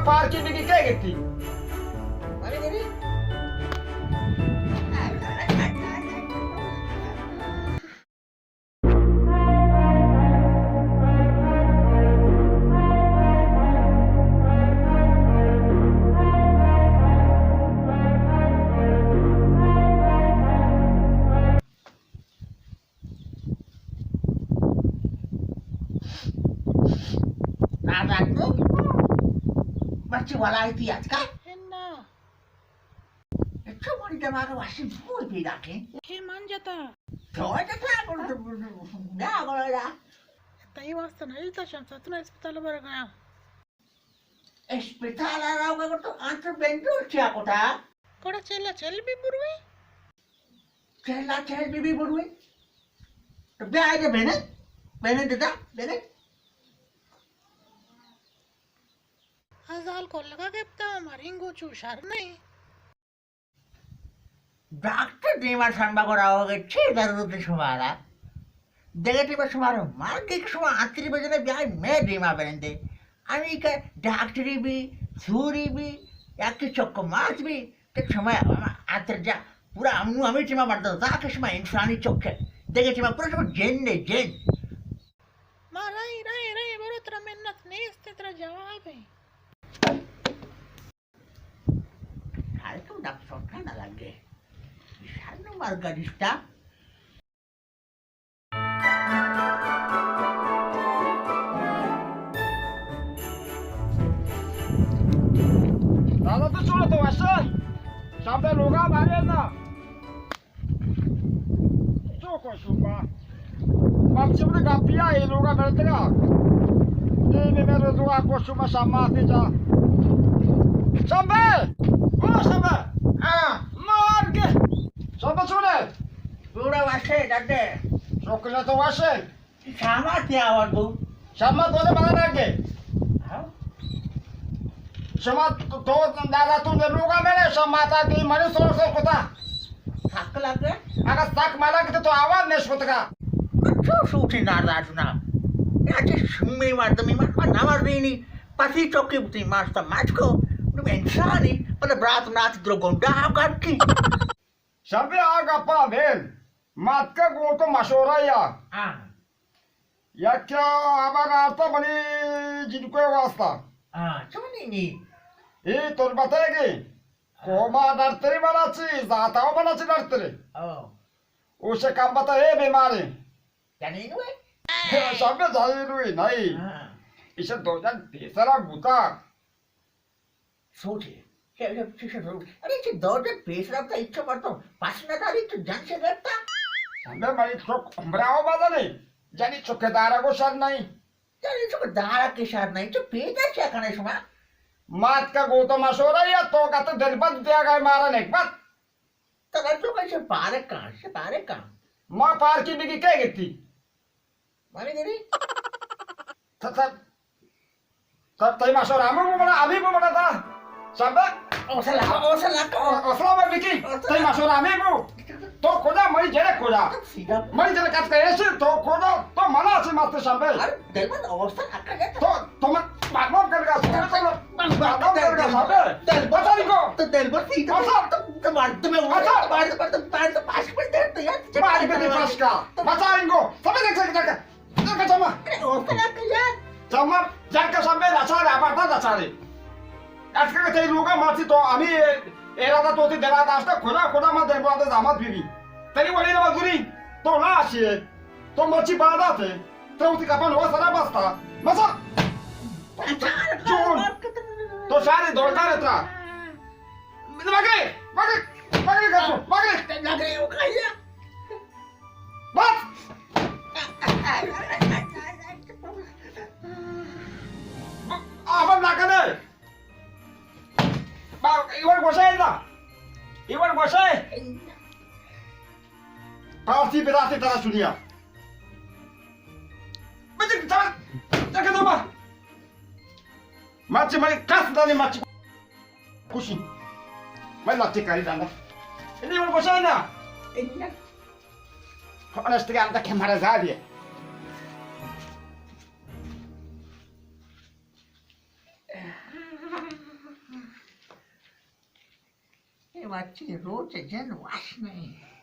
پارکی بگی کے گتی؟ نادان کو بچی ولایتی اتکا؟ انا. اچھا، مانی دماغ واشی بوی پیدا کن. کہ من جتا؟ تو جتا، بڑو تو، بڑو تو، بڑو تو، بڑو تو، بڑو تو، بڑو تو. تئی واسطہ نہ جتا شمس، تو اسپتال برگا. اسپتال ءَ روگ ءَ تو انت بندول چیا کتا؟ گڑا چلا چل بی بروی. چلا چل بی بی بروی. تو بیا اے بنے، بنے ددا، بنے. ازال کلگا گپتا، مرینگو چو شر نہیں. ڈاکٹر دیما شمبا گورا ہوگے، چی ضرورت شمارا؟ دگہ ٹیما شمارا مرگ کہ شما اتری بجنے بیائے مئے دیما بنندے. ہمی کہ ڈاکٹری بی، سوری بی، یا کہ چک ماس بی، تو شما ہما اتر جا، پورا ہمو ہمی ٹیما مردم زا کہ شما انسانی چک ہے. دگہ ٹیما پورا شما جن ہے، جن. ما رئی، رئی، رئی، برو ترا منت نیست، ترا جواب ہے. ہر تو دپ سوٹا نہ لگے. شر نو مرگا دیستا. دادا تو چون تو وشے؟ شب لوگا مارے نا. چو کو شما؟ بچے بڑے گپیا اے لوگا ملتگا. اے میں میرے دعا کو شما شما تے جا. شمبے! او شمبے! ہاں. مار کے! شمبے چونے؟ پورا واسے ددے. شکر تو واسے. شما تے آور بو. شما تو نے بنا کے. ہاں. شما تو، تو دادا تو نے لوگا میرے شما تا کے منی سور سور کتا. سک لگے؟ اگر سک مالا کہ تو آواز نش کتگا. چو سوچی ناراض نا. یا چی شمی مردمی مردم نوردینی. پسی چوکی بوتی ماستا مچ کو. نو انسانی. پدا برات نات درو گنڈا ہم گرکی. شبی آ گپا بین. مات کا گو تو مشورہ یا. ہاں. یکیا ہمارا آرتا بنی جنکو واسطہ. ہاں، چونی نی؟ اے تربت ہے گی. ہاں. کوما ڈرتری بنا چی، ذاتا بنا چی ڈرتری. او. او سے کم بتا اے بیماری. جنین ہوئے؟ شب جنین ہوئی نہیں. ہاں. اسے دو جن پیسرا بوتا. سوچے. چہ، چہ، چہ، چہ، ارے، چہ دو جن پیش رفتا، اچھا مردم پس نہ داری، تو جن سے گپتا. ہمیں مری چک عمرہ ہو بازا نہیں. جنی چک دارا کو شر نہیں. جنی چک دارا کے شر نہیں، تو پیدا کیا کنے شما؟ مات کا گو تو مشورہ یا تو کا تو دل بند دیا گئے مارا نکبت. تو تو کچھ پارک کہاں، سے پارک کہاں؟ ما پارکی بگی کہے گتی؟ مارے گری؟ تھا، تھا، تھا، تئی مشورہ ہمیں بو بڑا، ہمیں بو بڑا تھا. شابا. حوصلہ، حوصلہ کو. حوصلہ میں بکی. حوصلہ. تئی مشورہ ہمیں بو. تو کجا مری جڑے کجا؟ سیدھا. مری جڑے کس کا ایسے تو کجا؟ تو منا سے مست شابا. ارے، دل من حوصلہ کر. تو، تو من معلوم کر گا. معلوم کر گا شابا. دل بچاری کو. تو دل بچاری کو. تو، تو مرد میں ہو. اچھا. مرد، مرد، مرد پاش پر دے تو یار. ماری بچاری کو. بچاری کو. سمجھ سکتا. چما. چما، جنگ شمبے لچارے، آبادان لچارے. اشکا کہ تئی لوگا مرچی تو ہمیں ارادہ تو تی دلا داشتا، خدا، خدا ما در بوادے زحمت بی بی. تری وڑی نہ مزوری، تو نہ آشی ہے. تو مرچی بادات ہے. تو تی کپن ہوا سرا بستا. مسا. چون. تو شاری دولدار اترا. مگے، مگے، مگے گسو، مگے. بس! آباد نہ کرے. با، ایوان گوشے نا. ایوان گوشے. پاسی براسی ترا سنیا. بچے ترا، ترا کدو با. مچ مری کس دانی مچ. خوشی. میں لاٹھی کاری داندا. انی من گوشانا. انشتگان دا کہ مرا زادی. وتی روچ جن وش نہ انت۔